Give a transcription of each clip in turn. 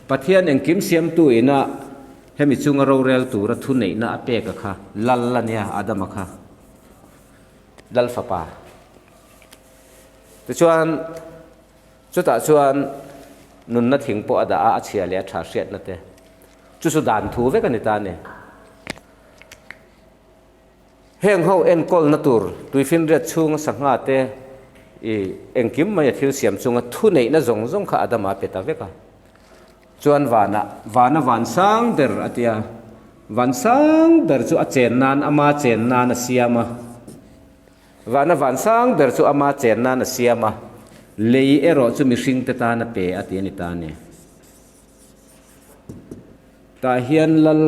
Pathian engkim siamtu ina hemi chunga rorel tura thuneihna a pek a kha Lal a nia Adama kha Lal fapa. Tichuan chutah chuan nunna thing pawh a dah a, a chhia leh a tha hriatna te chu chu dan thu vek a ni ta a ni. Heng ho enkawlna tur tuifinriat chhunga sangha te i engkim mai a thil siam chunga thuneihna zawng zawng kha Adama a pe ta vek a. Chuan vanah vana van sang ber a tia, van sang ber chu a chen nan ama chen nan a siam a, vana van sang ber chu ama chen nan a siam a, lei erawh chu mihring te tan a pe a ti a ni ta a ni. Tah hian lal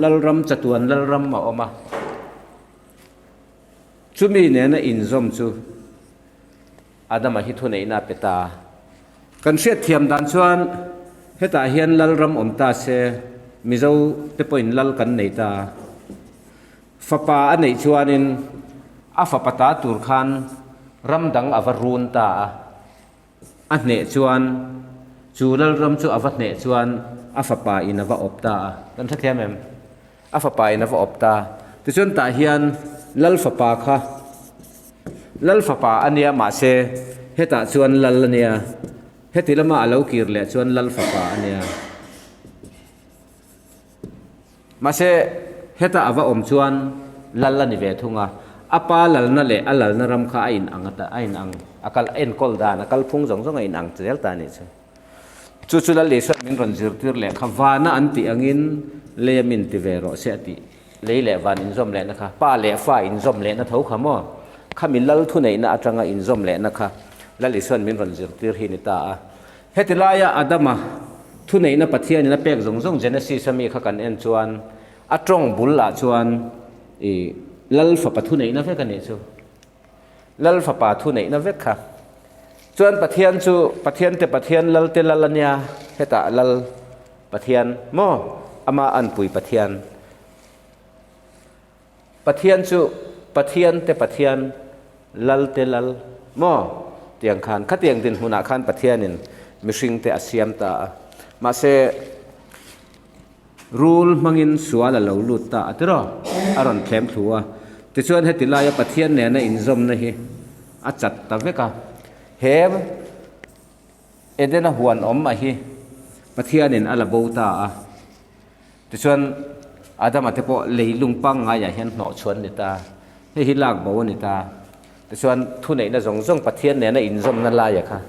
lalram chatuan lalram a awm a, chumi nena inzawm chu Adama hi thuneihna a pe ta. Kan hriatthiam dan chuan hetah hian lalram awm ta se Mizo te pawhin lal kan nei ta. Fapa a neih chuanin a fapa ta tur khan ram dang a va run ta a. A hneh chuan, chu Lalram chu a va hneh chuan a fapa in a va awp ta a. Kan hrethiam em? A fapa in a va awp ta. Tichuan tah hian Lal fapa kha Lal fapa a nia mahse hetah chuan Lal a nia. Heti lama a lo kir leh chuan Lal fapa a nia. Mahse, heta a va awm chuan lal a ni ve thung a, a pa lalna leh a lalna ram kha a inang a, a inang, a kal enkawl dan, a kalphung zawng zawng a inang zel ta a nih chu. Chu chu Lal Isua'n min rawn zirtir leh kha vana an tih angin lei a min ti ve rawh se a tih. Lei leh van inzawm lehna kha, pa leh fa inzawm lehna tho kha maw? Khami lal thuneihna atanga inzawm lehna kha Lal Isua'n min rawn zirtir hi ni ta a. Heti laia Adama thuneihna Pathianin a pek zawng zawng Genesis a mi kha kan en chuan a tawng bul ah chuan i Lal fapa thuneihna vek a nih chu. Lal fapa thuneihna vek kha. Chuan Pathian chu Pathian te Pathian Lal te Lal a nia, hetah Lal Pathian maw ama anpui Pathian. Pathian chu Pathian te Pathian, Lal te Lal maw? Tiang khan, khatiang dinhmunah khan Pathianin mihring te a siam ta a. Mahse, rul hmangin sual a lo lut ta a tiraw? A rawn thlem thlu a. Tichuan heti laia Pathian nena inzawmna hi a chat ta vek a. He Edena huan awm a hi Pathianin a la bo ta a. Tichuan, Adama te pawh leilung pangngaiah hian hnawhchhuan a ni ta. Hei hi lak bo a ni ta. Tichuan, thuneihna zawng zawng Pathian nena inzawmna laia kha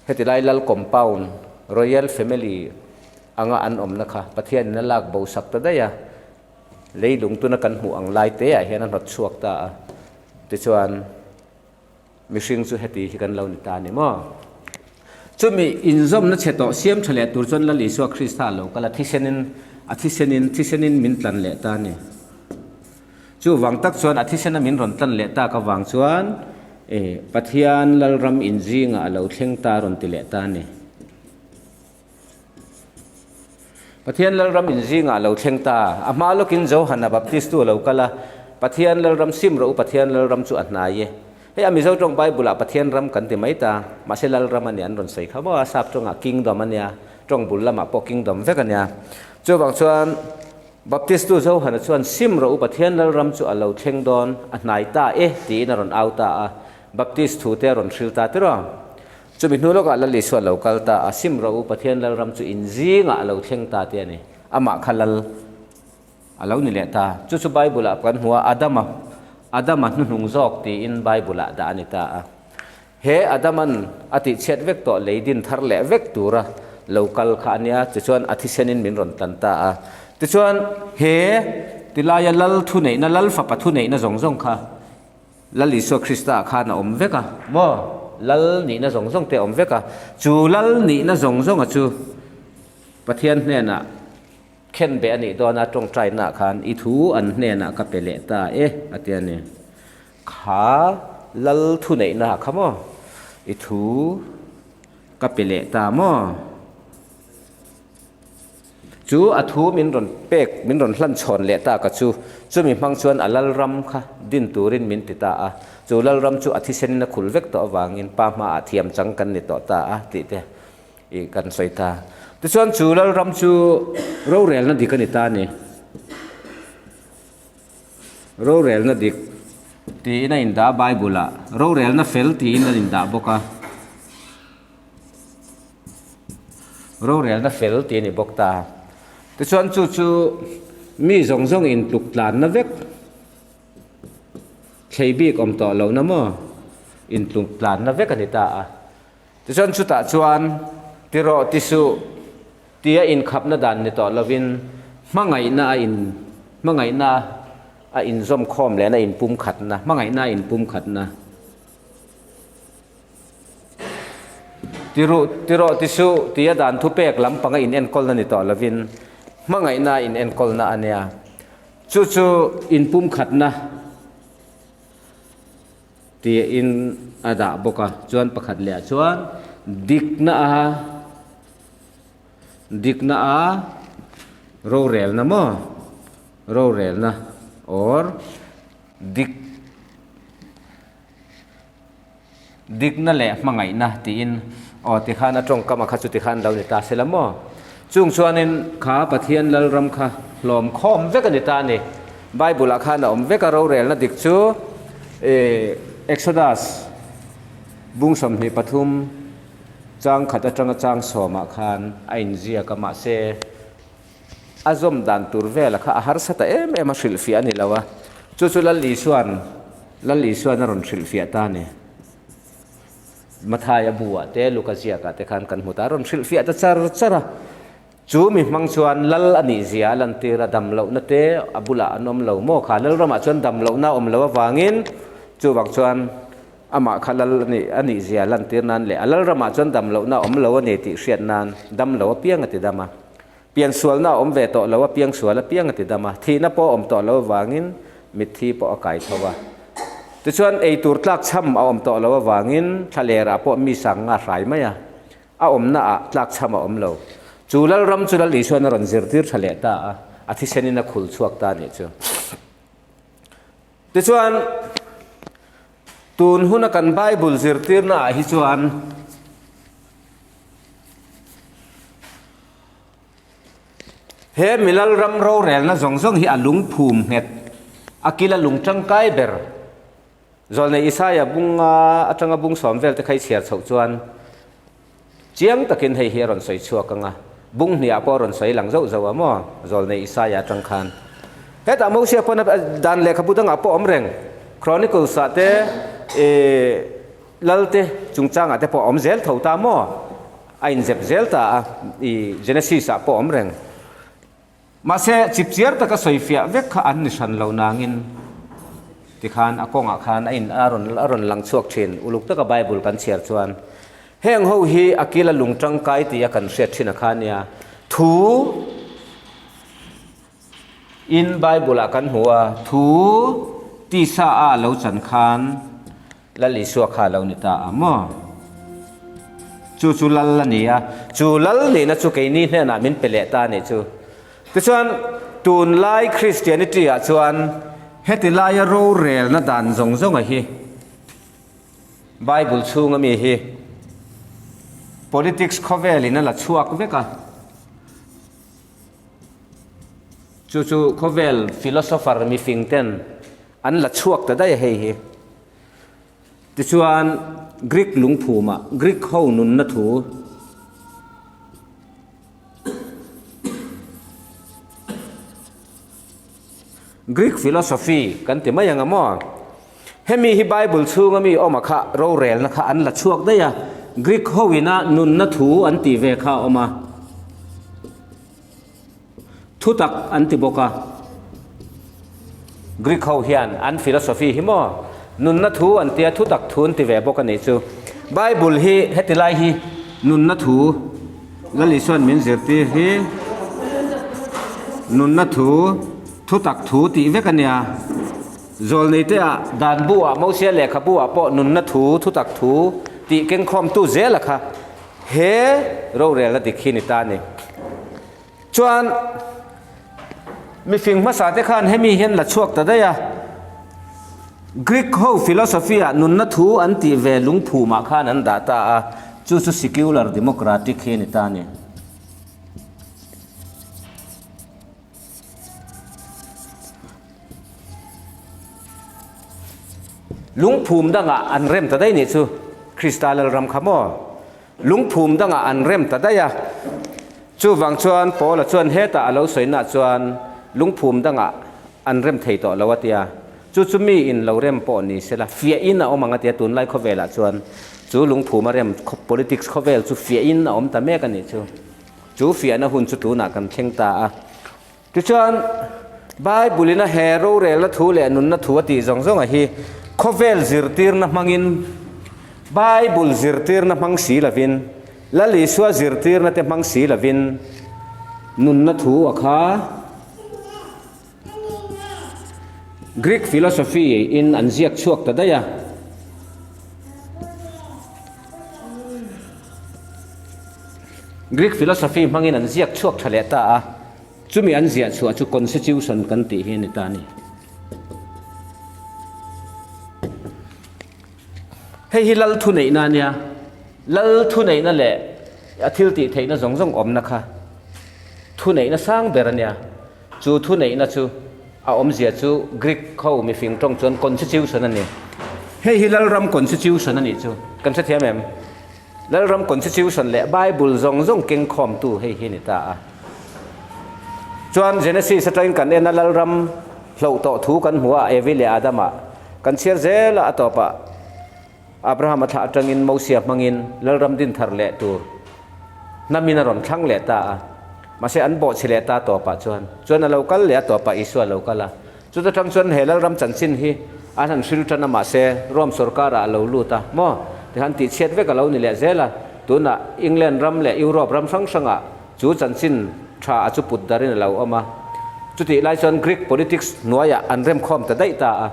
heti lai lal compound, royal family anga an awmna kha Pathianin a lak bo sak ta daih a. Leilung tuna kan hmuh ang lai teah hian a hnawt chhuak ta a. Tichuan. Mihring chu heti hi kan lo ni ta a ni maw? Chumi inzawmna chhe tawh siam tha leh tur chuan Lal Isua Krista a lo kal a, thisenin, a thisenin, thisenin min tlan leh ta a ni. Chuvang tak chuan a thisena min rawn tlan leh tak avang chuan e Pathian Lalram inzingah a lo thleng ta a rawn ti leh ta a ni. Pathian Lalram inzingah a lo thleng ta. A hma lawkin Johana Baptistu a lo kal a, Pathian Lalram sim rawh u, Pathian Lalram chu a hnai e. Hei a Mizo tawng Bible-ah Pathian ram kan ti mai ta, mahse Lalram a nia an rawn sawi kha maw a, sap tawngah Kingdom a nia, tawng bul lamah pawh Kingdom vek a nia. Chuvang chuan Baptistu Johana chuan sim rawh u, Pathian Lalram chu a lo thleng dawn, a hnai ta e tiin a rawn au ta a, Baptist thute a rawn hril ta tirh a. Chumi hnu lawkah Lal Isua lo kal ta a, sim rawh u, Pathian Lalram chu in zingah a lo thleng ta tih a ni. Amah kha Lal a lo ni leh ta. Chu chu Bible-ah kan hmu a, Adama, Adama hnuhnung zawk tiin Bible-ah dah a ni ta a. He Adaman a tihchhiat vek tawh lei din thar leh vek tura lo kal kha a nia, tichuan a thisenin min rawn tlan ta a. Tichuan he tilaia Lal thuneihna, Lal fapa thuneihna zawng zawng kha, Lal Isua Krista ah khan a awm vek a maw? Lal nihna zawng zawng te a awm vek a. Chu Lal nihna zawng zawnga chu Pathian hnenah khen beh a nih dawn a, tawngtaina ah khan i thu an hnenah ka pe leh ta e a ti a ni. Kha Lal thuneihna ah kha maw i thu ka pe leh ta maw? Chu a thu min rawn pek, min rawn hlan chhawn leh ta ka chu, chumi hmang chuan a lalram kha din turin min ti ta a, chu lalram chu a thisenin a khul vek tawh avangin pa hmaah thiam chang kan ni tawh ta a tih te. I kan sawi ta. Tichuan chu Lalram chu rorelna dik a ni ta a ni. Rorelna dik tiin a indah a Bible ah rorelna fel tiin an indah bawk a. Rorelna fel tih a ni bawk ta. Tichuan chu chu mi zawng zawng intluk tlanna vek thlei bik awm tawh lohna maw intluk tlanna vek a ni ta a. Tichuan chutah chuan ti rawh ti suh tia inkhapna dan ni tawh lovin hmangaihna a in hmangaihna a inzawm khawm lehna a inpumkhatna hmangaihna a inpumkhatna ti ruh ti rawh ti suh tia dan thupek lampanga inenkawlna ni tawh lovin hmangaihna a inenkawlna a nia chu chu inpumkhatna Tiin a dah bawk a, chuan pakhat leh ah chuan dikna a dikna a rorelna maw rorelna or dik dikna leh hmangaihna tiin aw tikhan a tawngkam a kha chu tikhan lo ni ta se la maw chung chuanin kha Pathian Lalram kha hlawm khawm vek a ni ta a ni. Bible ah khan a awm vek a, rorelna dik chu Exodus bung 23 chang khat atanga chang sawmah khan a inziak a, mahse a zawm dan tur vela kha a harsa ta em em a, hrilhfiah a ni lo a, chu chu Lal Isuan Lal Isuan a rawn hrilhfiah ta a ni. Mathaia bu ah te Luka ziak ah te khan kan hmu ta, a rawn hrilhfiah ta char char a. Chu mi hmang chuan lal a nih zia a lantir a, dam lohna te a bulah an awm lo maw kha? Lalramah chuan dam lohna a awm lo avangin chuvang chuan amah kha lal a nih zia a lantir nan leh a lalramah chuan dam lohna a awm lo a ni tih hriat nan dam lo apiang a ti dam a. Piansualna a awm ve tawh lo a, piangsual apiang a ti dam a. Thihna pawh a awm tawh lo avangin mitthi pawh a kai tho a. Tichuan eitur tlakchham a awm tawh lo avangin thlalerah pawh mi sang nga hrai mai a. A awmna ah tlakchham a awm lo. Chu Lalram chu Lal Isuan a rawn zirtir tha leh ta a, a thisenin a khul chhuak ta a nih chu. Tichuan, tun huna kan Bible zirtirna ah hi chuan he mi Lalram rorelna zawng zawng hi a lungphum nghet, a kila lung tangkai ber Zawlnei Isaia bunga atanga bung sawm vel te kha i chhiar chhoh chuan chiang takin hei hi a rawn sawi chhuak ang a, bung hniah pawh a rawn sawi lang zauh zauh a maw Zawlnei Isaia atang khan. Hetah Mosia pawn dan lehkhabu dangah pawh awm reng, Chronicles ah te ih Lal te chungchangah te pawh a awm zel tho ta maw, a inzep zel ta a, ih Genesis ah pawh a awm reng. Mahse, chipchiar taka sawifiah vek kha an ni hran lo nangin tikhan a kawngah khan a in a rawn a rawn lang chhuak thin. Uluk taka Bible kan chhiar chuan heng ho hi a kila lung tangkai tia kan hriat thin a kha nia. Thu in Bible ah kan hmu a, thu tisa a lo chan khan Lal Isua kha a lo ni ta a maw? Chu chu Lal a ni a, chu Lal nihna chu keini hnenah min pe leh ta a nih chu. Tichuan, tunlai Christianity ah chuan heti laia rorelna dan zawng zawnga hi Bible chhunga mi hi politics khawvelin a la chhuak vek a. Chu chu khawvel philosopher mifing ten An la chhuak ta daih a hei hi. Tichuan Greek lungphumah Greek ho nunna thu Greek philosophy kan ti mai ang a maw? Hemi hi Bible chhunga mi awma kha rorelna kha an la chhuak daih a, Greek ho ina nunna thu an tih ve kha a awm a. Thutak an ti bawk a. Greek ho hian an philosophy hi maw nunna thu an tia thutak thu an ti ve bawk a nih chu. Bible hi heti lai hi nunna thu Lal Isuan min zirtir hi nunna thu thutak thu tih vek a nia. Zawlneite ah dan bu ah Mosia lehkhabu ah pawh nunna thu thutak thu tih kengkhawmtu zel a kha he rorelna dik hi ni ta a ni. Chuan mifing hmasa te khan hemi hian la chhuak ta daih a, Greek ho philosophy ah nunna thu an tih ve lungphumah khan an dah ta a. Chu chu secular democratic hi a ni ta a ni. Lungphum dangah an rem ta daih nih chu Krista Lalram kha maw? Lungphum dangah an rem ta daih a. Chuvang chuan Paula chuan hetah a lo sawinaah chuan lungphum dangah an rem thei tawh lo a tia. Chu chu mi in lo rem pawh ni sela fiahin a awm ang a tia tunlai khawvelah chuan chu lungphum a rem politics khawvel chu fiahin a awm ta mek a nih chu. Chu fiahna hun chu tunah kan thleng ta a. Tichuan, Bible-in a he rorelna thu leh nunna thu a tih zawng zawng a hi khawvel zirtirna hmangin, Bible zirtirna hmang si lovin, Lal Isua zirtirna te hmang si lovin nunna thu a kha Greek philosophy in an ziak chhuak ta daih a. Greek philosophy hmangin an ziak chhuak tha leh ta a, chumi an ziah chhuah chu constitution kan tih hi a ni ta a ni. Hei hi lal thuneihna a nia, lal thuneihna leh a thil tih theihna zawng zawng awmna kha thuneihna sang ber a nia. Chu thuneihna chu a awmzia chu Greek ho mifing tawng chuan constitution a ni. Hei hi Lalram constitution a nih chu kan hrethiam em? Lalram constitution leh Bible zawng zawng keng khawmtu hei hi a ni ta a. Chuan Genesis atangin kan en a Lalram hloh tawh thu kan hmu a Evi leh Adama kan chhiar zel a a tawpah Abraham a thlah atangin Mosia hmangin Lalram din thar leh tur hnamin a rawn thlang leh ta a. Mahse an bawhchhe leh ta tawpah chuan chuan a lo kal leh a tawpah Isua a lo kal a. Chuta tang chuan he Lalram chanchin hi an han hril tan a mahse Rome sorkarah a lo lut a maw? Tikhan tihchhiat vek a lo ni leh zel a. Tunah England ram leh Europe ram hrang hrangah chu chanchin tha a chu put darin a lo awm a. Chutih lai chuan Greek politics hnuaiah an remkhawm ta daih ta a.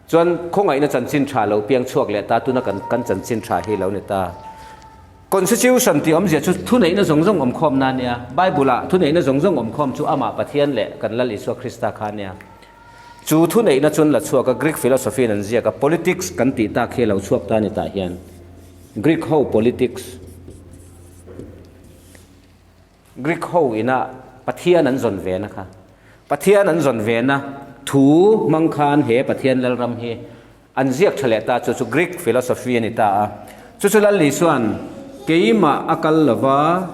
Chuan khawngaihna chanchin tha lo piang chhuak leh ta tuna kan kan chanchin tha hi lo ni ta. Constitution tih awmzia chu thuneihna zawng zawng awm khawmna a nia. Bible ah thuneihna zawng zawng awm khawm chu amah Pathian leh kan Lal Isua Krista kha a nia. Chu thuneihna chuan la chhuak a, Greek philosophy in an ziak a, politics kan tih tak hi a lo chhuak ta a ni tah hian. Greek ho politics. Greek ho ina Pathian an zawn ve na kha. Pathian an zawn ve na thu hmang khan he Pathian Lalram hi an ziak tha leh ta chu chu Greek philosophy a ni ta a. Chu chu Lal Isua'n keimah a kal lova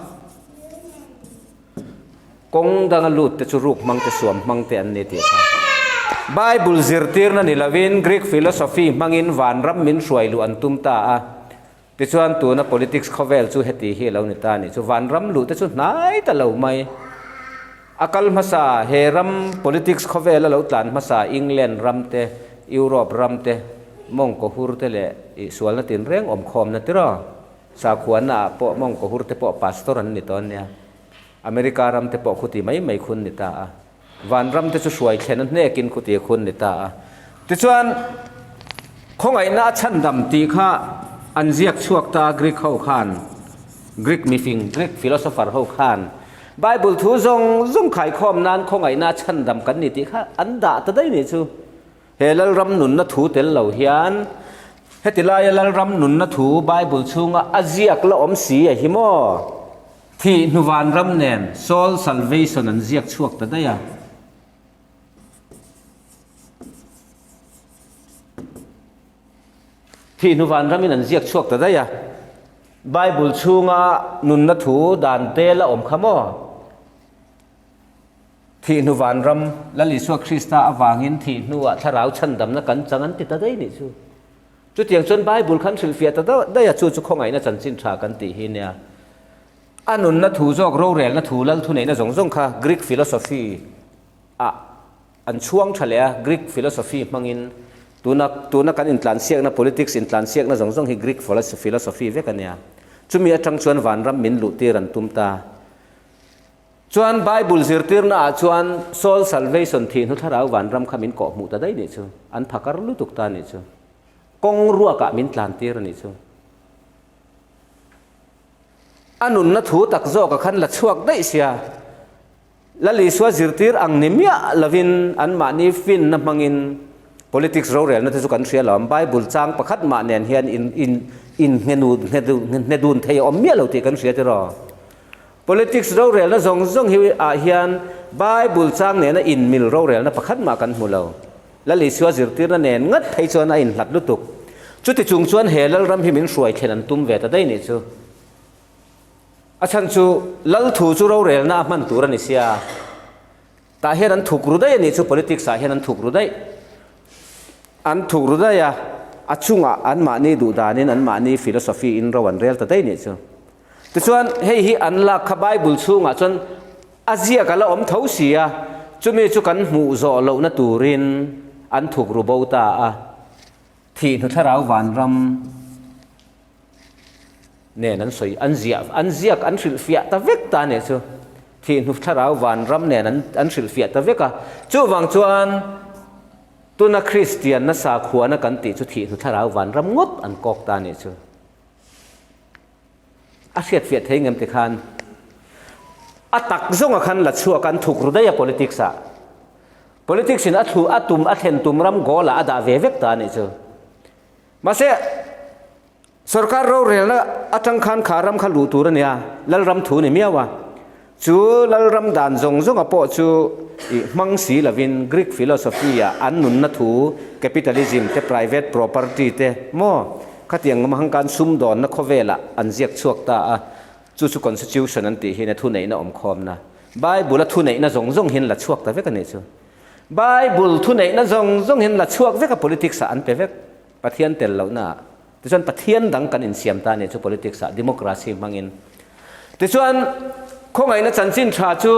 kawng danga lut te chu ruk hmang te suam hmang te an ni tih kha. Bible zirtirna ni lovin Greek philosophy hmangin vanram min hruai luh an tum ta a. Tichuan tuna politics khawvel chu heti hi a lo ni ta a nih chu. Vanram luh te chu hnai ta lo mai. A kal hmasa he ram politics khawvel a lo tlan hmasa England ram te, Europe ram te, mawngkaw hur te leh ih sualna tinreng awmkhawmna tiraw? Sakhuana ah pawh mawngkaw hur te pawh pastor an ni tawn nia. America ram te pawh khuti mai mai khun ni ta a. Vanram te chu hruai thlen a hnekin khuti khun ni ta a. Tichuan, khawngaihna a chhandam tih kha an ziak chhuak ta a Greek ho khan, Greek mifing, Greek philosopher ho khan Bible thu zawng zawng khaikhawm nan khawngaihna a chhandam kan ni tih kha an dah ta daih nih chu. He Lalram nunna thu tel lo hian heti laia Lalram nunna thu Bible chhunga a ziak la awm si a hi maw? Thih hnu vanram nen Soul Salvation an ziak chhuak ta daih a. Thih hnu vanramin an ziak chhuak ta daih a. Bible chhunga nunna thu dan te la awm kha maw? Thih hnu vanram Lal Isua Krista avangin thih hnuah thlarau chhandamna kan chang an ti ta daih nih chu. Chutiang chuan Bible khan hrilhfiah ta daih a, chu chu khawngaihna chanchin tha kan tih hi nia. A nunna thu zawk rorelna thu lal thuneihna zawng zawng kha Greek philosophy ah an chhuang tha leh a, Greek philosophy hmangin tuna tuna kan intlansiakna politics intlansiakna zawng zawng hi Greek philosophy vek a nia. Chumi atang chuan vanram min luhtir an tum ta. Chuan Bible zirtirna ah chuan soul salvation thih hnu thlarau vanram kha min kawh hmuh ta daih nih chu. An phakar lutuk ta nih chu. Kawng ruak ah min tlan tir a nih chu. A nunna thu tak zawk a khan la chhuak daih sia. Lal Isua zirtir ang ni miah lovin anmahni finna hmangin politics rorelna te chu kan hria lo. Bible chang pakhat mah nen hian in in. Innghe dun thei a awm miah lo tih kan hria tiraw? Politics rorelna zawng zawng hi ah hian Bible chang nena inmil rorelna pakhat mah kan hmu lo. Lal Isua zirtirna nen ngat phei chuan a inhlat lutuk. Chuti chung chuan he Lalram hi min hruai thlen an tum ve ta daih nih chu. A chhan chu Lal thu chu rorelna a hman tur a ni sia. Tah hian an thuk ru daih a nih chu, politics ah hian an thuk ru daih. An thuk ru daih a, a chungah anmahni duhdanin anmahni philosophy in ro an rel ta daih nih chu. Tichuan, hei hi an lak kha Bible chhungah chuan a ziak a la awm tho si a, chumi chu kan hmuh zawh lohna turin an thuk ru bo ta a. Thih hnu thlarau vanram nen an sawi, an ziah, an ziak an hrilhfiah ta vek ta nih chu. Thih hnu thlarau vanram nen an an hrilhfiah ta vek a. Chuvang chuan tuna Kristianna sakhuana kan tih chu thih hnu thlarau vanram ngawt an kawk ta nih chu. A hriatfiah thei ngem ti khan a tak zawnga khan la chhuak an thuk ru daih a politics ah. Politics in a thlu a tum a thlen tum ram goal ah a dah ve vek ta a nih chu. Mahse sorkar rorelna atang khan kha ram kha luh tur a nia, Lalram thu ni miau a. Chu Lalram dan zawng zawnga pawh chu i hmang si lovin Greek philosophy ah an nunna thu capitalism te private property te maw khatiang ngam hangkan sumdawnna khawvelah an ziak chhuak ta a, chu chu constitution an tih hian a thuneihna awm khawmna Bible a thuneihna zawng zawng hian la chhuak ta vek a nih chu. Bible thuneihna zawng zawng hian la chhuak vek a politics ah an pe vek Pathian tel lohna ah. Tichuan Pathian dang kan insiam ta a nih chu politics ah democracy hmangin. Tichuan khawngaihna chanchin tha chu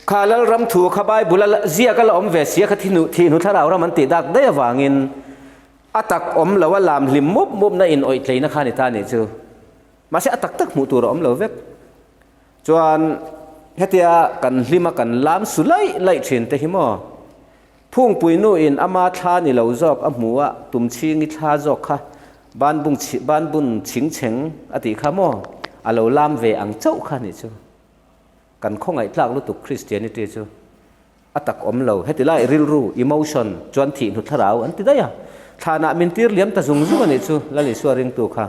kha Lalram thu kha Bible a ziak a la awm ve sia kha thihnu thlarau ram an tih dak daih avangin a tak awm lo a lam hlim mup mup na in awih tleina kha a ni ta a nih chu. Mahse a tak tak hmuh tur a awm lo vek. Chuan hetia kan hlim a kan lam su laih laih thin te hi maw? Phungpui nu in ama thla ni lo zawk a hmu a, tumchhingi thla zawk kha banbung banbun chhing chheng a tih kha maw? A lo lam ve ang chauh kha nih chu. Kan khawngaih tlak lutuk Christianity chu a tak awm lo. Heti lai rilru, emotion, chuan thih hnu thlarau an ti daih a. Thlanah min tir liam ta zung zung a nih chu Lal Isua ringtu kha.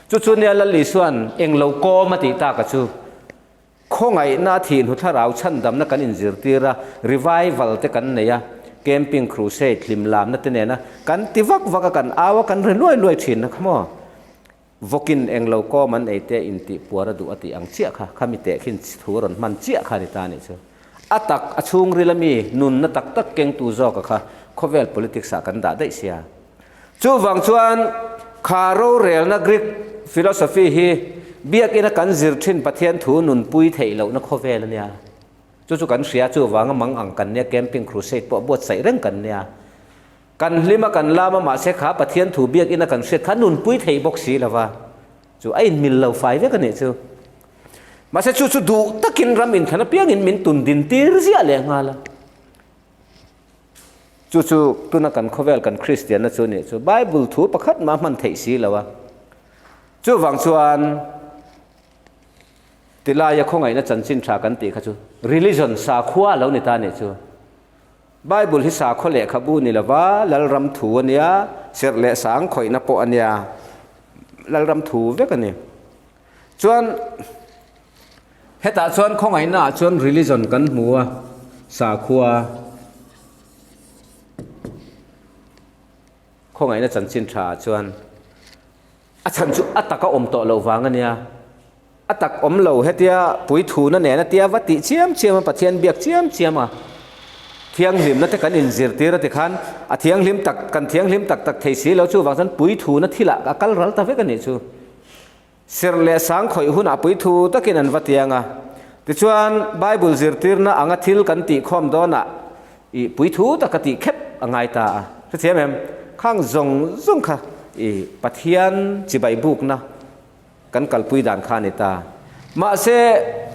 Chu chu nia Lal Isua'n englo kawm a tih tak a chu. Khawngaihna thih hnu thlarau chhandamna kan inzirtir a, revival te kan nei a, camping crusade hlimlamna te nena kan ti vak vak a, kan au a, kan ri luai luai thin na kha maw? Vawkin englo kawm an ei te intih puar a duh a tih ang chiah kha, khami teh khin thu rawn hman chiah kha a ni ta a nih chu. A tak, a chhungril ami nunna tak tak kengtu zawka kha khawvel politics ah kan dah daih sia. Chuvang chuan kha rorelna Greek philosophy hi biakina kan zir thin Pathian thu nunpui theih lohna khawvel a nia. Chu chu kan hria, chuvanga mang ang kan nia, camping crusade pawh buatsaih reng kan nia. Kan hlim a, kan lam a, mahse kha Pathian thu biakina kan hriat kha nunpui theih bawk si lova, chu a inmil lo fai vek a nih chu. Mahse chu chu duh takin ram inthlan apiangin min tun din tir ziah leh nghal a. Chu chu tuna kan khawvel kan Kristianna chu nih chu Bible thu pakhat mah hman theih si lo a. Chuvang chuan tilaia khawngaihna chanchin tha kan tih kha chu religion sakhua a lo ni ta nih chu. Bible hi sakhua lehkhabu ni lova Lalram thu a nia, serh leh sang khawihna pawh a nia, Lalram thu vek a ni. Chuan Hetah chuan khawngaihna ah chuan religion kan hmu a, sakhua, khawngaihna chanchin tha ah chuan a chhan chu a taka awm tawh loh vang a nia, a tak awm lo hetia puithuna nena tia va tih chiam chiam a, Pathian biak chiam chiam a, thianghlimna te kan inzirtir a tikhan a thianghlim tak kan thianghlim tak tak thei si lo chuvang chuan puithuna thilah a kal ral ta vek a nih chu. Serh leh sang khawih hunah puithu takin an va tiang a. Tichuan, Bible zirtirna anga thil kan tihkhawm dawnah i puithu taka tih khep a ngai ta a. Hrethiam em? Khang zawng zawng kha i Pathian chibai bukna kan kalpui dan kha a ni ta. Mahse,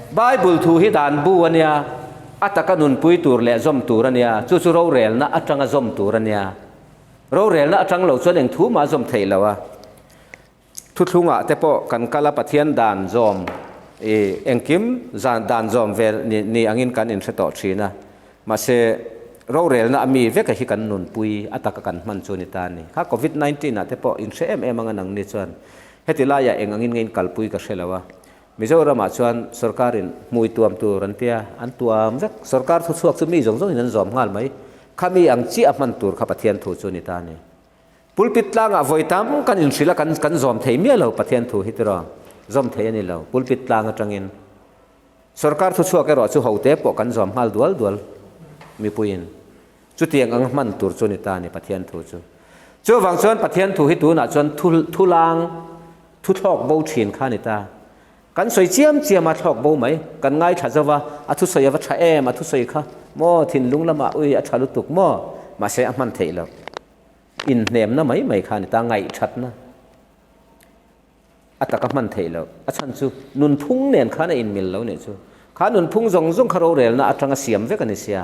Bible thu hi dan bu a nia, a taka nunpui tur leh zawm tur a nia, chu chu rorelna atanga zawm tur a nia. Rorelna atang lo chuan eng thu mah a zawm theih lo a. Thuthlungah te pawh kan kal a Pathian dan zawm i engkim zan dan zawm vel ni ni angin kan inhre tawh thin a, mahse rorelna a mi veka hi kan nunpui a taka kan hman chu ni ta a ni. Kha Covid 19 ah te pawh inhre em em anga nangni chuan. Heti laiah eng angin nge in kalpui ka hre lo a. Mizoramah chuan sorkarin hmui tuam tur an tia, an tuam vek. Sorkar thuchhuak chu mi zawng zawngin an zawm nghal mai. Khami ang chiah a hman tur kha Pathian thu chu a ni ta a ni. Pulpit tlangah vawi tam kan inhrilh a, kan kan zawm thei miah lo Pathian thu hi tiraw? Zawm thei a ni lo pulpit tlang atangin. Sorkar thuchhuak erawh chu hote pawh kan zawm nghal dual dual mipuiin. Chutiang ang hman tur chu a ni ta a ni Pathian thu chu. Chuvang chuan Pathian thu hi tunah chuan thu thulang thu thlawk bo thin kha a ni ta. Kan sawi chiam chiam a thlawk bo mai, kan ngaithla zo va, a thusawi a va tha em, a thusawi kha maw thinlung lamah ui a tha lutuk maw, mahse a hman theih loh. Inhnemna mai mai kha a ni ta, ngaihthatna a taka hman theih loh. A chhan chu nunphung nen khan a inmil lo nih chu. Kha nunphung zawng zawng kha rorelna atanga siam vek a ni sia.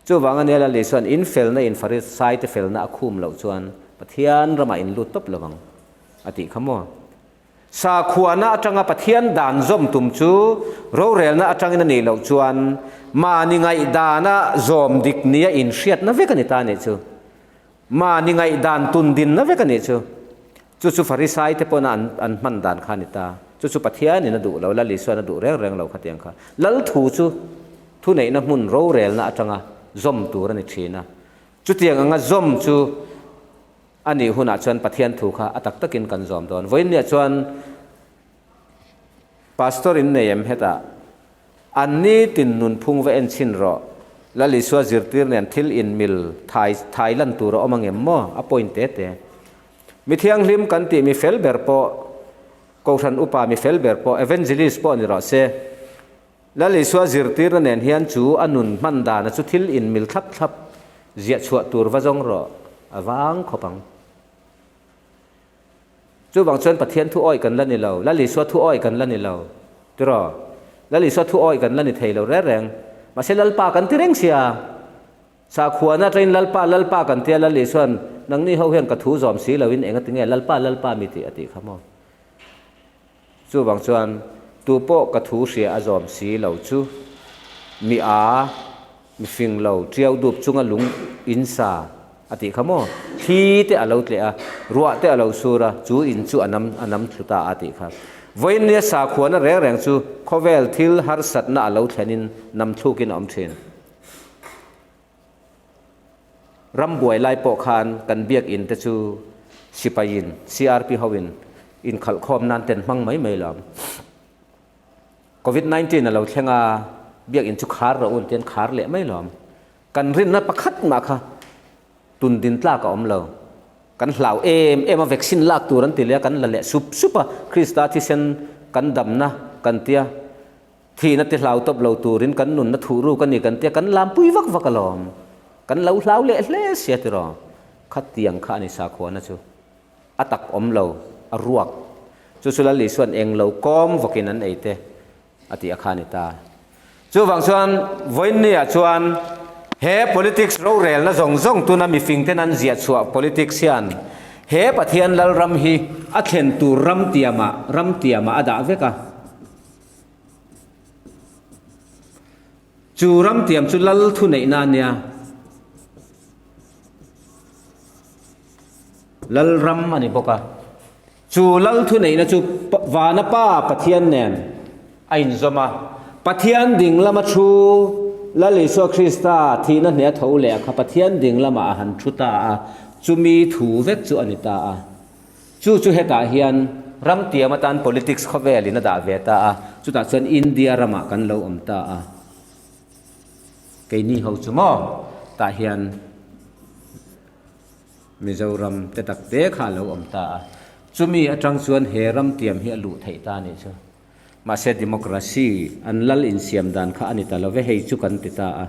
Chuvang a nia Lal Isua'n infelna in Farisaite felna a khum loh chuan Pathian ramah in lut tawp lo ang a tih kha maw? Sakhuana atanga Pathian dan zawm tum chu rorelna atangin a nih loh chuan mahni ngaihdana zawm dik nia inhriatna vek a ni ta a nih chu. Mahni ngaihdan tundinna vek a nih chu. Chu chu Farisai te pawna an an hman dan kha a ni ta. Chu chu Pathianin a duh lo, Lal Isua'n a duh reng reng lo khatiang kha. Lal thu chu thuneihna hmun rorelna atanga zawm tur a ni thin a. Chutiang anga zawm chu A nih hunah chuan Pathian thu kha a tak takin kan zawm dawn. Vawiinniah chuan Pastor in nei em hetah? An nitin nunphung va en chhin rawh. Lal Isua zirtir nen thil inmil thai thai lan tur a awm angem maw? A point te te. Mi thianghlim kan tih mi fel ber pawh, Kohhran upa mi fel ber pawh, Evangelist pawh ni rawh se. Lal Isua zirtirna nen hian chu a nun hman dana chu thil inmil thlap thlap ziah chhuah tur va zawng rawh a vang khawp ang. Chuvang chuan Pathian thu awih kan la ni lo, Lal Isua thu awih kan la ni lo, tiraw? Lal Isua thu awih kan la ni thei lo reng reng. Mahse Lalpa kan ti reng sia. Sakhuana atangin Lalpa, Lalpa kan tia Lal Isua'n nangni ho hian ka thu zawm si loin engatinge Lalpa, Lalpa mi tih a tih kha maw? Chuvang chuan tupawh ka thu hria a zawm si lo chu mi a, mi fing lo, tiau dup chunga lung in sa a tih kha maw? Thli te a lo tleh a, ruah te a lo sur a, chu in chu a nam a nam thlu ta a tih kha. Vawiinnia sakhuana reng reng chu khawvel thil harsatna a lo thlenin nam thlukin a awm thin. Ram buai lai pawh khan kan biakinn te chu sipaiin, CRP hoin inkhalhkhawm nan ten hmang mai mai lo. Covid 19 a lo thleng a, biakinn chu khar rawh u an ti an khar leh mai lo. Kan rinna pakhat mah kha tun din tlak a awm lo. Kan hlau em em a, vaccine lak tur an ti leh a, kan la leh sup sup a, Krista thisen kan damna kan tia. Thihna ti hlau tawp lo turin kan nunna thuh ruk a ni kan tia kan lampui vak vak alawm. Kan lo hlau leh hle sia tiraw. Khatiang kha a ni sakhuana chu. A tak awm lo, a ruak. Chu chu Lal Isua'n eng lo kawm vawkin an ei te a tih a kha a ni ta. Chuvang chuan vawiinniah chuan he politics rorelna zawng zawng tuna mifing ten an ziah chhuah politics hian he Pathian Lalram hi a thlen tur ram tiamah ram tiamah a dah vek a. Chu ram tiam chu lal thuneihna a nia. Lal ram a ni bawk a. Chu lal thuneihna chu vana pa Pathian nen a inzawm a. Pathian ding lama thu Lal Isua Krista thihna hneh a tho leh a kha Pathian ding lamah a han thu ta a, chumi thu vek chu a ni ta a. Chu chu hetah hian ram tiam atan politics khawvelin a dah ve ta a, chutah chuan India ramah kan lo awm ta a. Keini ho chu maw tah hian Mizoram te tak te kha a lo awm ta a. Chumi atang chuan he ram tiam hi a luh theih ta a nih chu. Mahse democracy an lal insiam dan kha a ni ta lo ve, hei chu kan ti ta a.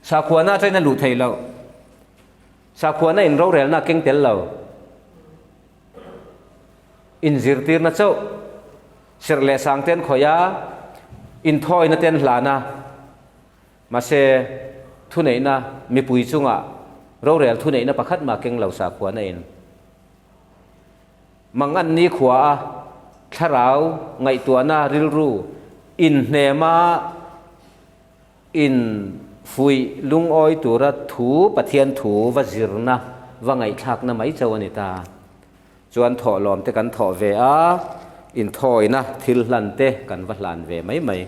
Sakhuana atangin a luh theih loh. Sakhuana in rorelna a keng tel lo. Inzirtirna chauh, serh leh sang te an khawih a, inthawina te an hlan a, mahse thuneihna mipui chungah rorel thuneihna pakhat mah keng lo sakhuana in. Mangan nikhua a thlarau ngaihtuahna rilru inhnema In fuih lungawi tura thu Pathian thu va zirna, va ngaihthlakna mai chauh a ni ta. Chuan thawhlawm te kan thawh ve a, inthawina thil hlan te kan va hlan ve mai mai.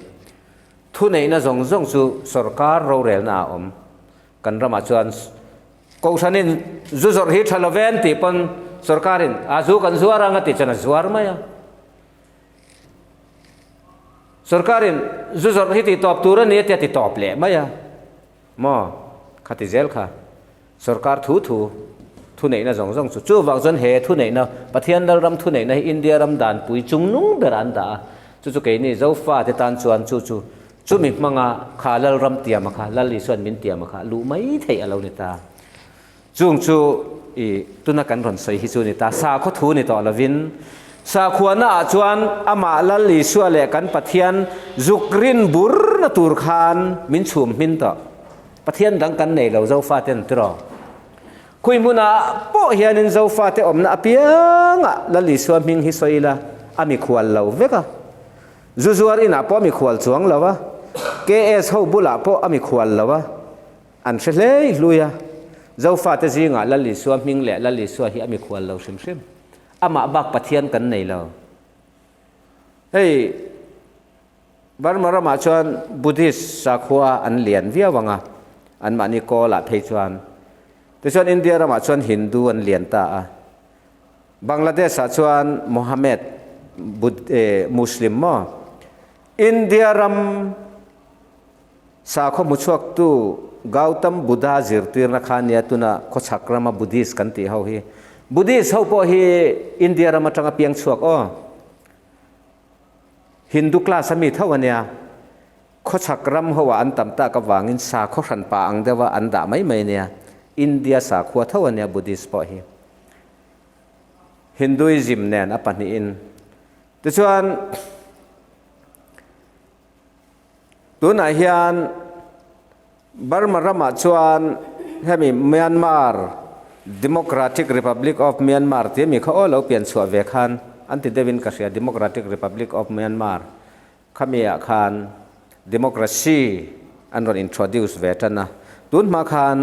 Thuneihna zawng zawng chu sorkar rorelna ah a awm. Kan ramah chuan Kohhranin zu zawrh hi tha lo ven tih pawn sorkarin a zu kan zuar ang a tih chuan a zuar mai a. Sorkarin zu zawrh hi tih tawp tur a ni a tia ti tawp leh mai a. Maw? Kha ti zel kha. Sorkar thu thu, thuneihna zawng zawng chu. Chuvang chuan he thuneihna, Pathian Lalram thuneihna hi India ram danpui chungnung berah an dah a. Chu chu keini Zofa te tan chuan chu chu chumi hmanga kha Lalram tiama kha, Lal Isuan min tiama kha luh mai theih a lo ni ta. Chung chu i tuna kan rawn sawi hi chu ni ta. Sakhaw thu ni tawh lovin, sakhuana ah chuan amah Lal Isua leh kan Pathian zuk rin bur na tur khan min chhum hmin tawh. Pathian dang kan nei lo Zofa ten tiraw. Khui hmunah pawh hianin Zofa te awmna apiangah Lal Isua hming hi sawi ila a mikhual lo vek a. Zu zuar inah pawh a mikhual chuang lo a, KS ho bulah pawh a mikhual lo a. An hre hlei hlui a, Zofate zingah Lal Isua hming leh Lal Isua hi a mikhual lo hrim hrim. Amah bak Pathian kan nei lo. Hei Burma ramah chuan Buddhist sakhua an lian viau ang a, anmahni Kawl-ah phei chuan. Tichuan India ramah chuan Hindu an lian ta a. Bangladesh-ah chuan Mohammed, Bud, eh, Muslim maw? India ram Sakhaw hmuchhuaktu Gautam Buddha zirtirna kha nia tuna khawchhak rama Buddhist kan tih ho hi. Buddhist ho pawh hi India ram atanga piang chhuak aw. Hindu class a mi tho a nia. Khawchhak ram ho ah an tam tak avangin sakhaw hranpa ang deuha an dah mai mai nia. India sakhua tho a nia Buddhist pawh hi. Hinduism nen a pahnihin. Tichuan. Tunah hian Burma ramah chuan hemi Myanmar, Democratic Republic of Myanmar tih ami kha aw lo pian chhuah ve khan an ti deuhin ka hria Democratic Republic of Myanmar khami ah khan democracy an rawn introduce ve tan a. Tun hma khan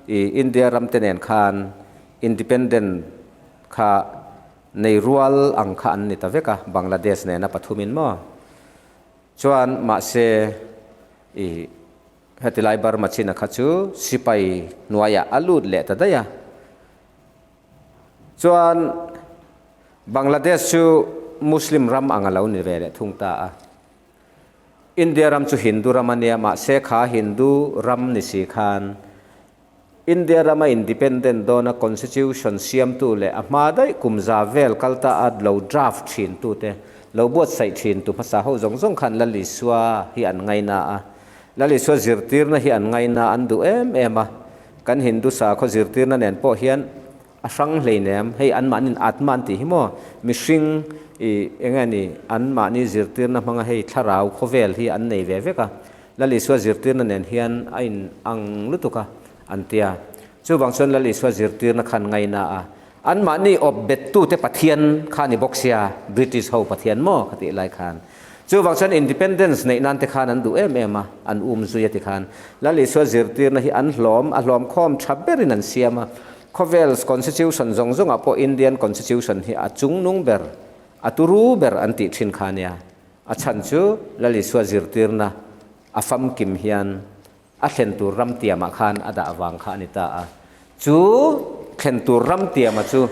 ih India ram te nen khan independent kha nei rual ang kha an ni ta vek a Bangladesh nena pathumin maw. Chuan mahse i heti lai Burma china kha chu sipai hnuaiah a lut leh ta daih a. Chuan Bangladesh chu Muslim ram ang a lo ni ve leh thung ta a. India ram chu Hindu ram a nia mahse kha Hindu ram ni si khan India rama independent dawna constitution siamtu leh a hma daih kum za vel kal ta a lo draft thintute, lo buatsaih thintu hmasa ho zawng zawng khan Lal Isua hi an ngaina a. Lal Isua zirtirna hi an ngaina an duh em em a. Kan Hindu sakhaw zirtirna nen pawh hian a hrang hleinem, hei anmahniin Atma an tih hi maw, mihring i eng nge ni anmahni zirtirna hmanga hei thlarau khawvel hi an nei ve vek a. Lal Isua zirtirna nen hian a in ang lutuk a, an ti a. Chuvang chuan Lal Isua zirtirna khan ngaina a, anmahni awp bettute Pathian kha a ni bawk sia, British ho Pathian maw kha tih lai khan. Chuvang chuan Independence neih nan te khan an duh em em a, an um zui a ti khan. Lal Isua zirtirna hi an hlawm, a hlawm khawm tha berin an siam a. Khawvel Constitution zawng zawngah pawh Indian Constitution hi a chungnung ber, a turu ber an tih thin kha nia. A chhan chu Lal Isua zirtirna a famkim hian a thlen tur ram tiamah khan a dah vang kha a ni ta a. Chu thlen tur ram tiama chu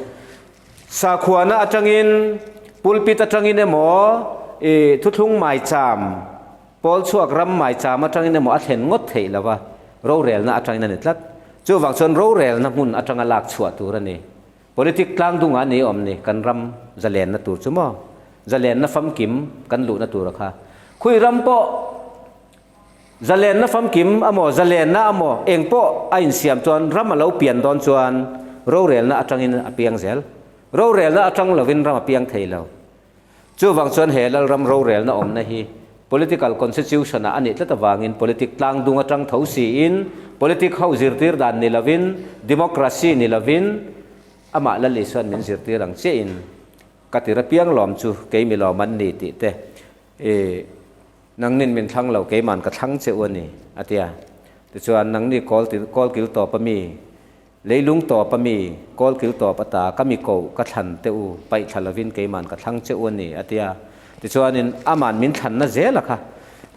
sakhuana atangin, pulpit atangin emaw, i thuthlung maicham, pawl chhuak ram maicham atangin emaw a thlen ngawt theih lo va, rorelna atangin a ni tlat. Chuvang chuan rorelna hmun atanga lak chhuah tur a ni. Politic tlang dungah ni awm ni kan ram zalenna tur chu maw? Zalenna famkim kan luhna tur a kha. Khui ram pawh zalenna famkim amaw zalenna amaw eng pawh a insiam chuan ram a lo pian dawn chuan rorelna atangin a piang zel. Rorelna atang lovin ram a piang thei lo. Chuvang chuan he Lalram rorelna awmna hi political constitution ah a nih tlat avangin politic tlang dung atang tho siin politic ho zirtir dan ni lovin democracy ni lovin amah Lal Isuan min zirtir ang chiahin ka tir apiang lawm chu kei mi lawm an ni tih te i nangnin min thlang lo keiman ka thlang che u a ni a tia. Tichuan nangni kawl kawl kil tawp a mi. Leilung tawp a mi, kawlkil tawp ata ka mi koh ka thlan teh u, paih thla lovin keiman ka thlang che u a ni, a ti a. Tichuanin aman min thlanna zel a kha.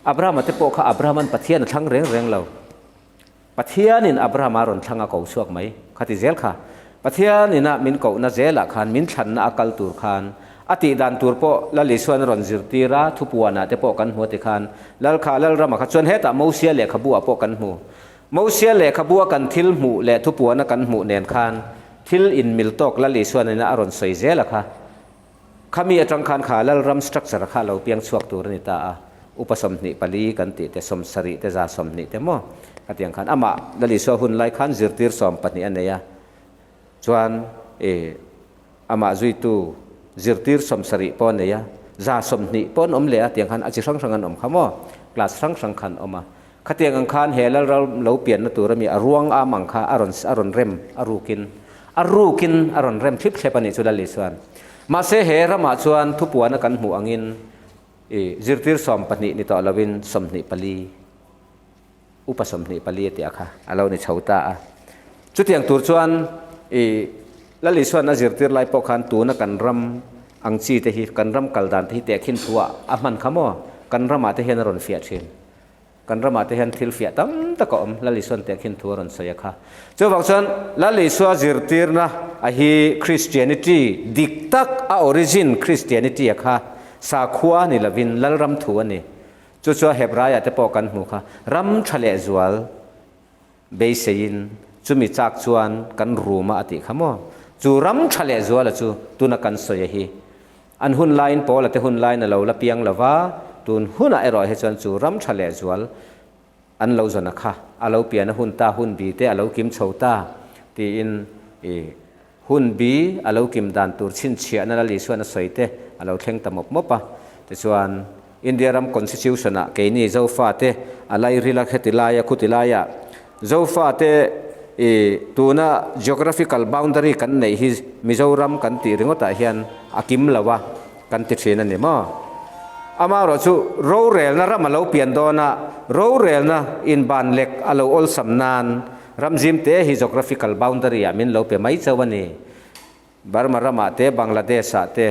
Abrahama te pawh kha Abrahaman Pathian a thlang reng reng lo. Pathianin Abrahama rawn thlang a ko chhuak mai kha ti zel kha. Pathianin a min kohna zelah khan min thlanna a kal tur khan a tih dan tur pawh Lal Isuan a rawn zirtir a, thupuanah te pawh kan hmu a ti khan Lalkha Lalrama kha chuan hetah Mosia lehkhabu ah pawh kan hmu. Mosia lehkhabu a kan thil hmuh leh thupuana kan hmuh nen khan thil inmil tawk Lal Isuanin a rawn sawi zel a kha. Khami atang khan kha Lalram structure kha lo piang chhuak tur a ni ta a, upa 24 kan tih te, 70 te, 120 te maw khatiang khan amah Lal Isua hun lai khan zirtir 12 a nei a, chuan i amah zuitu zirtir 70 pawh a nei a, 120 pawh an awm leh a tiang khan a chi hrang hrang an awm kha maw, class hrang hrang khan awm a. Khatiang ang khan he Lalram lo pianna tur ami a ruang am ang kha a rawn a rawn rem a rukin a rukin a rawn rem thlip thlep a nih chu Lal Isuan. Mahse he ramah chuan thupuana kan hmuh angin i zirtir 12 ni tawh lovin 24 upa 24 a tih a kha a lo ni chho ta a. Chutiang tur chuan i Lal Isuan a zirtir lai pawh khan tuna kan ram ang chi te hi kan ram kal dan te hi tehkhin thu ah a hman kha maw kan ramah te hian a rawn fiah thin. Kan ramah te hian thil fiah tam tak a awm, Lal Isuan teh khin thu a rawn sawi a kha. Chuvang chuan Lal Isua zirtirna a hi Christianity dik tak a origin Christianity a kha sakhua ni lovin Lalram thu a ni. Chu chu a Hebraiah te pawh kan hmu kha ram tha leh zual beiseiin chumi chak chuan kan rum a a tih kha maw? Chu ram tha leh zuala chu tuna kan sawi a hi. An hun laiin Paula te hun laiin a lo la piang lo va, tun hunah erawh hi chuan chu ram tha leh zual an lo zawn a kha, a lo pian a hun ta, hun bi te a lo kim chho ta tiin i hun bi a lo kim dan tur chhinchhiahna Lal Isuan a sawi te a lo thleng ta mawp mawp a. Tichuan India ram Constitution ah keini Zofate a lairil a kheti laia khuti laia Zofate i tuna geographical boundary kan neih hi Mizoram kan tih ringawt ah hian a kim lo a kan ti thin a ni maw? Amaherawh chu rorelna ram a lo pian dawn a, rorelna inban lek a lo awlsam nan ram zim te hi geographical boundary ah min lo pe mai chauh a ni. Burma ramah te, Bangladesh ah te,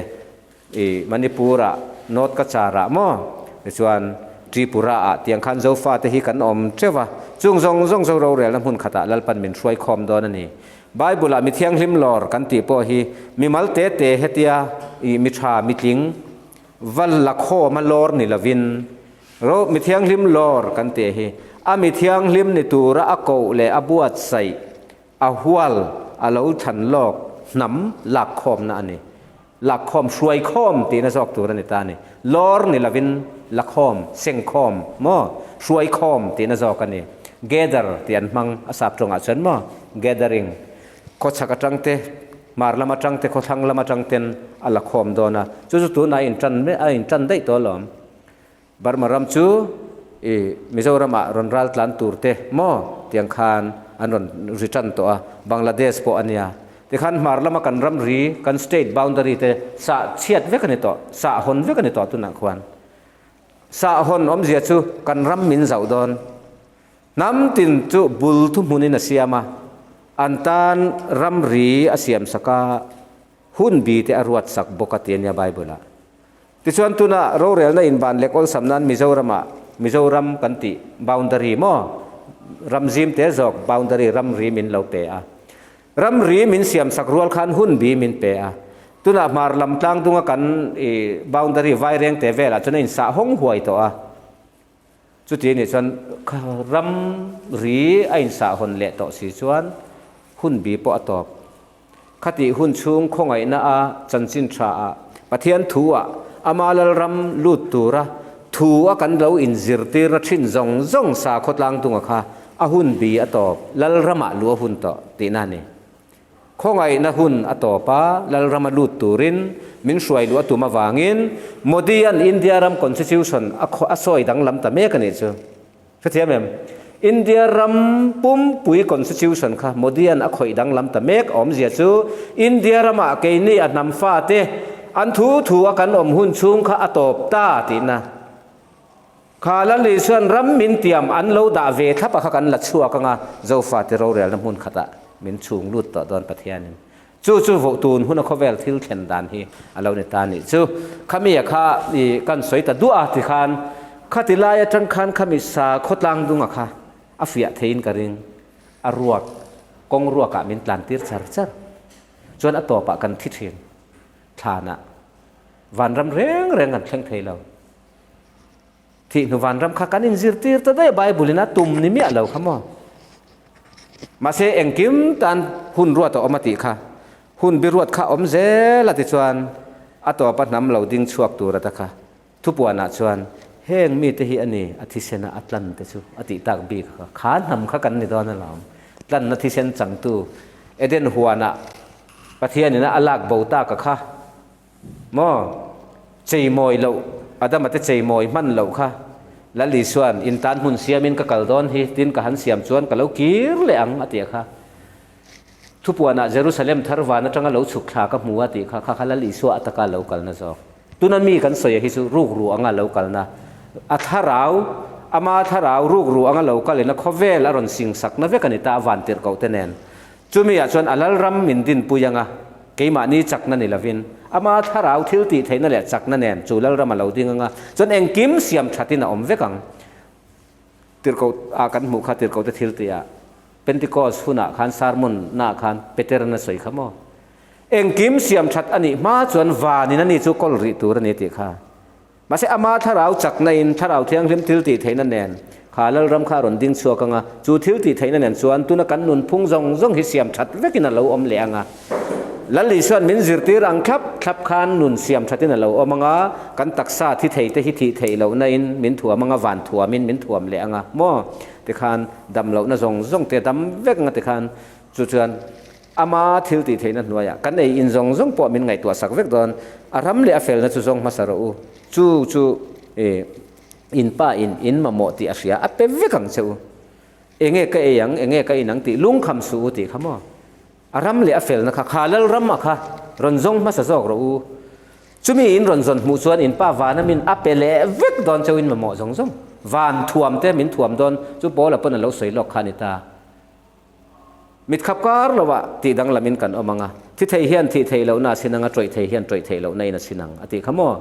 i Manipur ah, North Cachar ah maw, tichuan Tripura ah tiang khan Zofa te hi kan awm teuh a, chung zawng zawng zo rorelna hmun khatah Lalpan min hruai khawm dawn a ni. Bible ah mi thianghlim lawr kan tih pawh hi mimal te te hetia i mi tha mi tling va la khawm a lawr ni lovin ro mi thianghlim lawr kan tih hi a mi thianghlim ni tura a koh leh a buatsaih A hual a lo thlan lawk hnam lakkhawmna a ni. Lakkhawm, hruaikhawm tihna zawk tur a ni ta a ni. Lawr ni lovin lakhawm, sengkhawm maw? Hruaikhawm tihna zawk a ni. Gather tih an hmang a sap tawngah chuan maw? Gathering. Khawchhak atang te, hmar lam atang te, khawthlang lam atang ten a lakhawm dawn a. Chu chu tunah a intan a intan daih tawh alawm. Burma ram chu i Mizoram ah rawn ral tlan tur te maw tiang khan an rawn ri tan tawh a, Bangladesh pawh a nia. Tikhan hmar lama kan ram ri, kan state boundary te sah chhiat vek a ni tawh, sah hawn vek a ni tawh tunah khuan. Sah hawn awmzia chu kan ram min zauh dawn. Hnam tin chu bul thuhmunin a siam a, an tan ramri a siam sak a, hun bi te a ruat sak bawk a ti a nia Bible ah. Tichuan tuna rorelna inban lek awlsam nan Mizoramah Mizoram kan tih boundary maw ram zim te zawk boundary ramri min lo pe a. Ramri min siam sak rual khan hun bi min pe a. Tunah hmar lam tlang dunga kan i boundary vaireng te velah chuan a insah hawng huai tawh a. Chuti anih chuan ram ri a insah hawn leh tawh si chuan hun bi pawh a tawp. Khatih hun chhung khawngaihna a chanchin tha ah Pathian thu ah ama Lalram lut tura thu a kan lo inzirtirna thin zawng zawng sakhaw tlangtunga kha a hun bi a tawp Lalramah luh a hun tawh tihna a ni. Khawngaihna hun a tawp a, Lalrama lut turin min hruai luh a tum avangin Modi-a'n India ram Constitution a a sawi danglam ta mek a nih chu. Hrethiam em? India ram pumpui Constitution kha Modi-a'n a khawih danglam ta mek awmzia chu India ramah keini a hnam fate an thu thu a kan awm hun chhung kha a tawp ta tihna. Kha Lal Isua'n ram min tiam an lo dah ve thlap a kha kan la chhuak anga Zofate rorelna hmun khatah. Min chhung lut tawh dawn Pathianin. Chu chu voh tun huna khawvel thil thlen dan hi a lo ni ta nih chu. Khami a kha i kan sawi ta duah a tikhan khati lai atang khan khami sa khawtlang dunga kha a fiah theiin ka ring. A ruak, kawng ruakah min tlan tir char char. Chuan a tawpah kan thi thin. Thlanah vanram reng reng kan thleng thei lo. Thih hnu vanram kha kan inzirtir ta daih a, Bible in a tum ni miah lo kha maw. Mahse engkim tan hun ruat a awm a tih kha, hun bi ruat kha awm zel a tichuan a tawpa hnam lo ding chhuak tur ata kha thupuanah chuan heng mite hi a ni a thisena a tlan te chu a tih tak bik kha, kha hnam kha kan ni dawn alawm, tlanna thisen changtu Eden huanah Pathianin a lak bo tak a kha. Maw? Cheimawi loh, Adama te cheimawi hman loh kha Lal Isua'n in tan hmun siamin ka kal dawn hi, tin ka han siam chuan ka lo kir leh ang a tih kha. Thupuanah Jerusalem thar van atanga lo chhuk thla ka hmu a tih kha, kha kha Lal Isua ataka lo kalna zawk. Tuna mi kan sawi a hi chu rukru anga lo kalna, a thlarau, ama thlarau rukru anga lo kalin a khawvel a rawn singsakna vek a ni ta a vantirhkoh te nen. Chumi ah chuan a Lalram min dinpui anga, keimahni chakna ni lovin, ama thlarau thil tih theihna leh chakna nen chu Lalram a lo ding anga, chuan engkim siam thatin a awm vek ang. Tirhkoh ah kan hmuh kha tirhkoh te thil tih ah Pentecost hunah khan sermon naah khan Peteran a sawi kha maw? Engkim siam that a nih hma chuan vanin a ni chu kawl rih tur a ni tih kha. Mahse, ama thlarau chakna-in Thlarau Thianghlim thil tih theihna nen kha Lalram kha a rawn ding chhuak ang a, chu thil tih theihna nen chuan tuna kan nunphung zawng zawng hi siam that vekin a lo awm leh ang a. Lal Isua'n min zirtir ang thlap thlap khan nun siam thatin a lo awm ang a, kan taksa thi thei te hi thih theih lohna-in min thuam ang a, van thuamin min thuam leh ang a, maw? Tikhan dam lohna zawng zawng te a dam vek ang a tikhan chu chuan Ama thil tih theihna hnuaiah kan ei in zawng zawng pawh min ngaihtuah sak vek dawn. A ram leh a felna chu zawng hmasa rawh u. Chu chu in pa in in mamawh tih a hria, a pe vek ang che u. Enge ka ei ang, enge ka in ang tih lungkham suh u tih kha maw? A ram leh a felna kha, kha Lalram a kha rawn zawng hmasa zawk rawh u. Chumi in rawn zawn hmuh chuan in pa vana min a pe leh vek dawn che u in mamawh zawng zawng. Van thuam te min thuam dawn, chu Paula pawn a lo sawi lawk kha a ni ta. Mit khap kar lovah tih danglamin kan awm ang a, thi thei hian thih theih lohna a sin ang a, tawih thei hian tawih theih lohna in a sin ang a tih kha maw?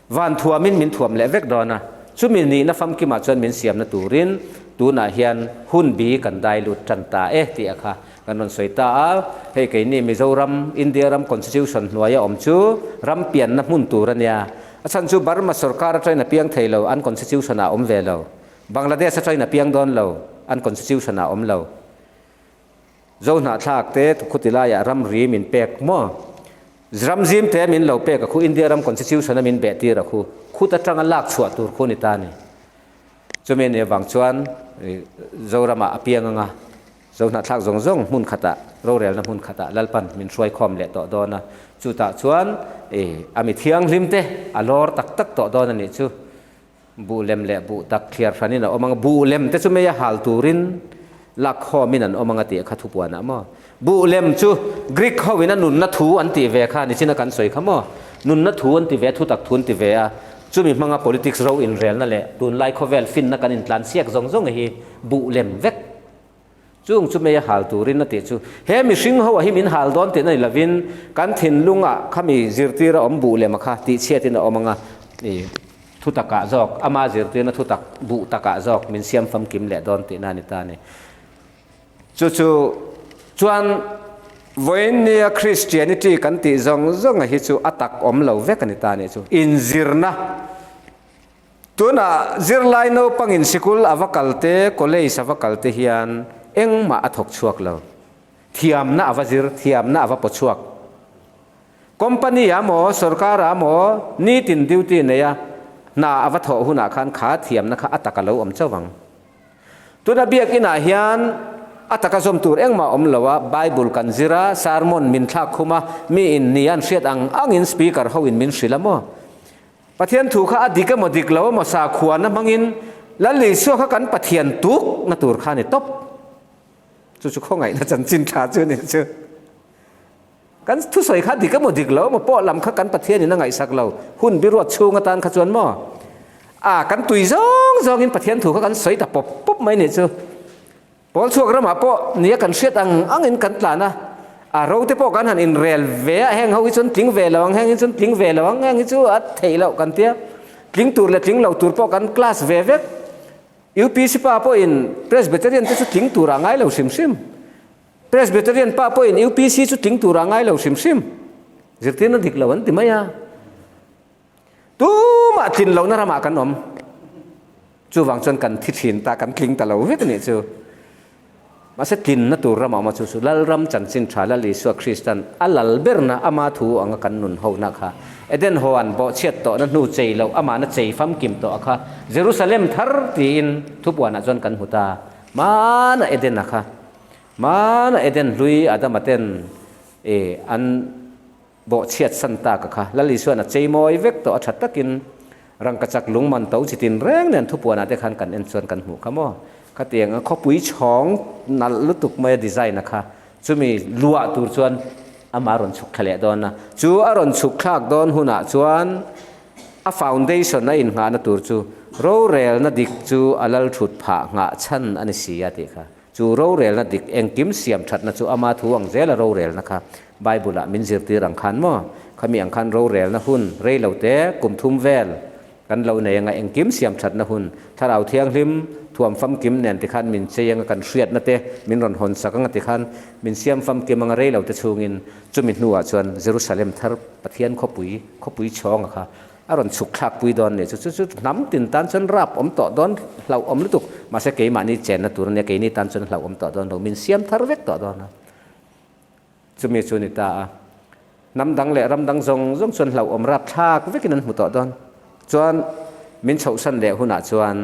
Van thuamin min thuam leh vek dawn a, chumi nihna famkimah chuan min siamna turin tunah hian hun bi kan dai lut tan ta e tih a kha kan rawn sawi ta a. Hei keini Mizoram, India ram Constitution hnuaia awm chu ram pianna hmun tur a nia. A chhan chu Burma sorkar atangin a piang thei lo, an Constitution ah a awm ve lo. Bangladesh atangin a piang dawn lo, an constitution ah awm lo. Zo hnahthlak te khuti laiah ramri min pek maw? Ram zim te min lo pek a khu, India ram constitution a min beh tir a khu, khut atanga lak chhuah tur khu ni ta ni. Chumi anih avang chuan Zoramah a piang anga Zo hnahthlak zawng zawng hmun khatah, rorelna hmun khatah Lalpan min hruaikhawm leh tawh dawn a, chutah chuan a mi thianghlim te a lawr tak tak tawh dawn a nih chu. Buh lem leh buh tak thliar hranin a awm ang. Buh lem te chu meia hal turin lakkhawmin an awm ang a tih kha thupuanah maw? Buh lem chu Greek hoin a nunna thu an tih ve kha nichina kan sawi kha maw? Nunna thu an ti ve a, thutak thu an ti ve a. Chumi hmanga politics ro inrelna leh tunlai khawvel finna kan intlansiak zawng zawng hi buh lem vek. Chung chu mei a hal turin a tih chu he mihring ho a hi min hal dawn tihna ni lovin kan thinlungah khami zirtir a awm buh lem a kha tihchhiatin a awm anga i thu takah zawk ama zirtirna thu tak buh takah zawk min siam famkim leh dawn tihna a ni ta a ni. Chu chu chuan vawiinnia Christianity kan tih zawng zawng a hi chu a tak awm lo vek a ni ta a nih chu. Inzirna Tunah zirlai naupangin sikul a va kal te, college a va kal te hian engmah a thawk chhuak lo. Thiamna a va zir, thiamna a va paw chhuak. Company ah maw, sorkar ah maw nitin duty nei a hna a va thawh hunah khan kha thiamna kha a tak a lo awm chauh ang. Tuna biakinah hian a taka zawm tur engmah awm lo a, Bible kan zir a, sermon min thlak khum a, mi in ni an hriat ang angin speaker ho in min hrilh a maw? Pathian thu kha a dik emaw dik lo emaw sakhuana hmangin Lal Isua kha kan Pathian tuk na tur kha a ni tawp. Chu chu khawngaihna chanchin tha chu a ni chu. Kan thusawi kha dik emaw dik lo emaw pawh lam kha kan Pathianin a ngaihsak lo. Hun biruat chhung atan kha chuan maw a kan tui zawng zawngin Pathian thu kha kan sawi ta pawp pawp mai nih chu. Pawl chhuak ramah pawh nia kan hriat ang angin kan tlan a, a ro te pawh kan han inrel ve a, heng ho hi chuan tling ve lo ang, heng hi chuan tling ve lo ang, heng hi chu a theih loh kan tia. Tling tur leh tling lo tur pawh kan class ve vek. UPC pa pawhin Presbyterian te chu tling turah ngai lo hrim hrim. Presbyterian pa pawhin UPC chu tling turah ngai lo hrim hrim. Zirtirna dik lo an ti mai a. Tumah tlin lohna ramah kan awm. Chuvang chuan kan thi thin ta, kan tling ta lo vek a nih chu. Mahse tlinna tur ramah awm a chu chu Lalram chanchin tha Lal Isua Kristan a lal berna ama thu anga kan nun hona kha Eden huan bawhchhiat tawhna hnu chei loh amahna chei famkim tawh a kha Jerusalem thar tiin thupuanah chuan kan hmu ta. Hmana Eden a kha hmana Eden hlui Adama ten e an Bawhchhiat san tak a kha. Lal Isuan a chei mawi vek tawh a tha takin rangkachak lung man to chi tin reng nen thupuanah te khan kan en chuan kan hmuh kha maw. Khatiang a khawpui chhawng nalh lutuk mai a design a kha chumi luah tur chuan amah a rawn chhuk thla leh dawn a. Chu a rawn chhuk thlak dawn hunah chuan a foundation a innghahna tur chu rorelna dik chu a lal thut phah nghah chhan a ni si a tih kha. Chu rorelna dik engkim siam thatna chu ama thu ang zela rorelna kha Bible-ah min zirtir ang khan maw? Khami ang khan rorelna hun rei lo te kum thum vel kan lo nei anga engkim siam thatna hun Thlarau Thianghlim thuam famkim nen tikhan min chei anga kan hriatna te min rawn hawn sak anga tikhan min siam famkim anga rei lo te chhungin chumi hnuah chuan Jerusalem thar Pathian khawpui khawpui chhawnga kha A rawn chhuk thlak pui dawn nih chu chu chu hnam tin tan chuan rap awm tawh dawn hlauh awm lutuk mahse keimahni chenna tur ania keini tan chuan hlauh awm tawh dawn lo min siam thar vek tawh dawn a chumi chu ni ta a hnam dang leh ram dang zawng zawng chuan hlauh awm rap thlak vekin an hmu tawh dawn chuan min chhohsan leh hunah chuan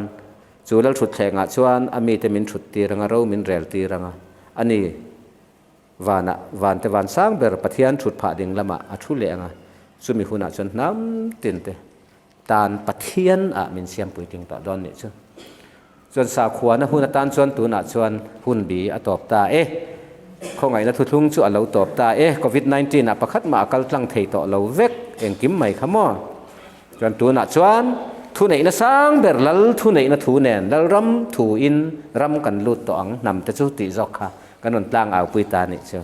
chu lalthutthlengah chuan a mite min thut tir anga ro min rel tir anga ani Vanah, vante van sang ber Pathian thut phah ding lamah a thu leh ang a, chumi hunah chuan hnam tin te tan Pathian ah min siam puitling tawh dawn nih chu. Chuan sakhuana hun atan chuan tunah chuan hun bi a tawp ta e. Khawngaihna thuthlung chu a lo tawp ta e. Covid 19 ah pakhat mah a kal tlang thei tawh lo vek engkim mai kha maw. Chuan tunah chuan thuneihna sang ber Lal thuneihna thu nen Lalram thu in ram kan lut tawh ang hnam te chu tih zawk kha Kan rawn tlang au pui ta nih chu.